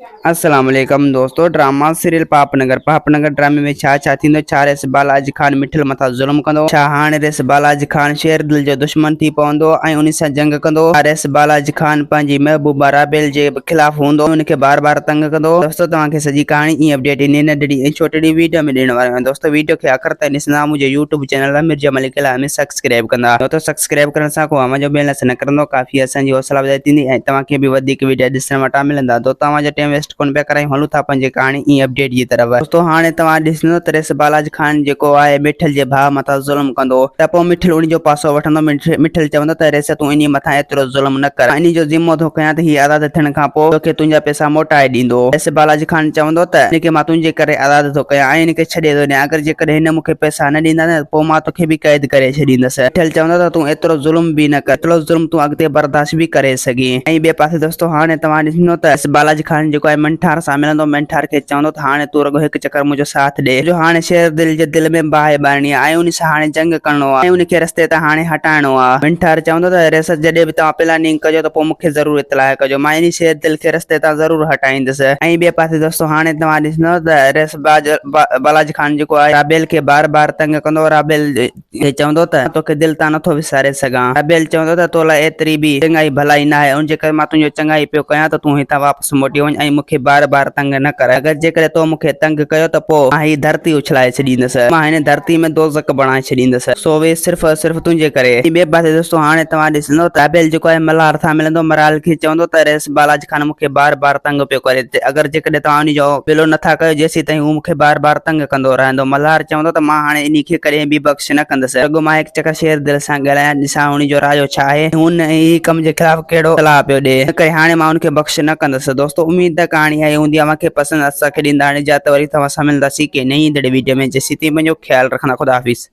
السلام عليڪم دوستو ڊراما سيريل پاپ نگر پاپ نگر ڊرامي ۾ ڇا ڇا ٿيندو ڇا ريس بالاج خان مٺل مٿان ظلم ڪندو ڇا هاڻ ريس بالاج خان شير دل جو دشمن ٿي پوندو ۽ ان سان جنگ ڪندو ڇا ريس بالاج خان پنهنجي محبوبه رابيل جي خلاف هوندو ۽ ان کي بار بار تنگ ڪندو دوستو توهان کي سڄي ڪهاڻي ۽ اپڊيٽ انهي ننڍڙي ۽ ڇوٽڙي ويڊيو ۾ ڏيڻ وارو آهيان دوستو ويڊيو کي آخر تائين ڏسندا منهنجي يوٽيوب چينل امير جمالي کي لاء ۾ سبسڪرائب ڪندا دوستو سبسڪرائب ڪرڻ سان ڪو اوهان جو بيلنس نه ڪرندو ڪافي اسان جي حوصلا افزائي ٿيندي ۽ توهان کي به وڌيڪ ويڊيا ڏسڻ وٽان ملندا دوستو اوهان جو ٽيم ويسٽ ڪونه پيا ڪرايون هلون ٿا پنهنجي ڪهاڻي ۽ اپڊيٽ جي طرف دوستو هاڻي توهان ڏسندو ته ريس بالاج خان جيڪو آهي مٺل جي ڀاء مٿان ظلم ڪندو ته پوء مٺل انهي جو پاسو وٺندو مٺل چوندو ته ريس تون انهي مٿان ايترو ظلم نه ڪر مان انهي جو ذمو ٿو کنيان ته هي آزاد ٿيڻ کان پوء توکي تنهنجا پئسا موٽائي ڏيندو ريس بالاج خان چوندو ته ان کي مان تنهنجي ڪري آزاد ٿو ڪيان ۽ ان کي ڇڏي ٿو ڏيان اگر جيڪڏهن هن مون کي پئسا نه ڏيندا ته پوء مان توکي به قيد ڪري ڇڏيندس. مٺل چوندو ته تون ايترو ظلم به نه ڪر، ايترو ظلم تون اڳتي برداشت به ڪري سگهين. ۽ ٻئي پاسي دوستو هاڻي توهان ڏسندو ته بالاجي خان جيڪو آهي منٺار سان ملندو، منٺار کي چوندو ته هاڻي تون رڳو هڪ چڪر منهنجو ساٿ ڏي، جو هاڻي شير دل جي دل ۾ باهه ٻارڻي آهي ۽ ان سان هاڻي جنگ ڪرڻو آهي ۽ ان کي رستي تان هاڻي هٽائڻو آهي. منٺار چوندو ته رياست جڏهن به توهان پلاننگ ڪجو ته پوء مون کي ضرور اطلاع ڪجو، مان انهي شير دل کي رستي تان ضرور هٽائيندس. ۽ ٻئي پاسي دوستو هاڻي توهان ڏسندو ته رياست بالاجي خان جيڪو آهي رابيل کي بار بار تنگ ڪندو هو. رابيل کي چوندو ته مان توکي دل تان نٿو وساري سگهان. رابيل چوندو ته تو لاء ايتري به چڱائي ڀلائي ناهي ان جي ڪري مان تنهنجو چڱائي پيو ڪيان ته تون هتان واپس موٽي وڃ ۽ مون کي بار بار تنگ نه ڪر. اگر جيڪڏهن تو مون کي تنگ ڪيو ته پوء مان هي ڌرتي اڇلائي ڇڏيندس. مان هن ڌرتي ۾ دوزخ بڻائي ڇڏيندس. سو وي صرف ۽ صرف تنهنجي ڪري. ۽ ٻئي پاسي دوستو هاڻي توهان ڏسندو ته رابيل جيڪو آهي ملهار سان ملندو. ملهار کي چوندو ته رئيس بالاجي خان مون کي بار بار تنگ پيو ڪري ته اگر جيڪڏهن توهان انهي جو بلو نه ٿا ڪيو جيسيتائين هو مون کي بار بار تنگ ڪندو رهندو. ملهار چوندو ته مان هاڻي انهي کي ڪڏهن به بخش نه ڪندس. رڳو مان هڪ چڪر شير دل سان ڳالهايان ڏسان انهي جو رايو ڇا آهي ۽ هن انهي ڪم جي خلاف ڪهڙو صلاح پيو ڏئي. ان ڪري هاڻي مان ان کي بخش نه ڪندس. دوستو اميد ته ڪهاڻي آئي هوندي اوهان کي پسند اسان کي ڏيندا هاڻي اجازت وري توهان سان ملنداسين ڪنهن نئين ايندڙ ويڊيو ۾ جيسيتائين پنهنجو خيال رکندا خدا حافظ.